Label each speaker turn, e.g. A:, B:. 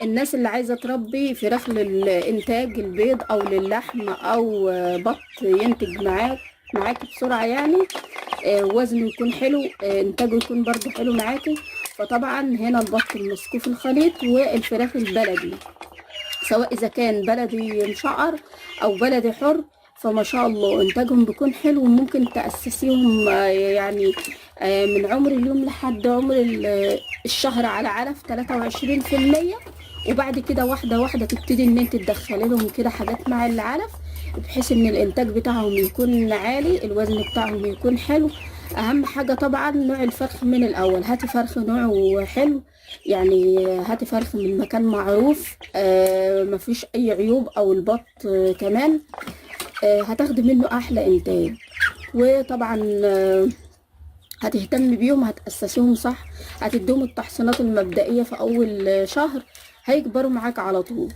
A: الناس اللي عايزة تربي فراخ للإنتاج البيض أو للحم أو بط ينتج معاك بسرعة يعني، وزنه يكون حلو، إنتاجه يكون برضو حلو معاكي. فطبعا هنا البط المسكوف الخليط والفراخ البلدي، سواء إذا كان بلدي مشعر أو بلدي حر، فما شاء الله إنتاجهم بيكون حلو. وممكن تأسسيهم يعني من عمر اليوم لحد عمر الشهر على علف 23%، وبعد كده واحدة واحدة تبتدي ان انت تدخلي لهم كده حاجات مع العلف، بحيث ان الانتاج بتاعهم يكون عالي، الوزن بتاعهم يكون حلو. اهم حاجة طبعا نوع الفرخ من الاول، هاتي فرخ نوعه حلو، يعني هاتي فرخ من مكان معروف، مفيش اي عيوب، او البط كمان، هتاخدي منه احلى انتاج. وطبعا هتهتمي بيهم، هتأسسيهم صح، هتديهم التحصينات المبدئية في اول شهر، هيكبروا معاك على طول.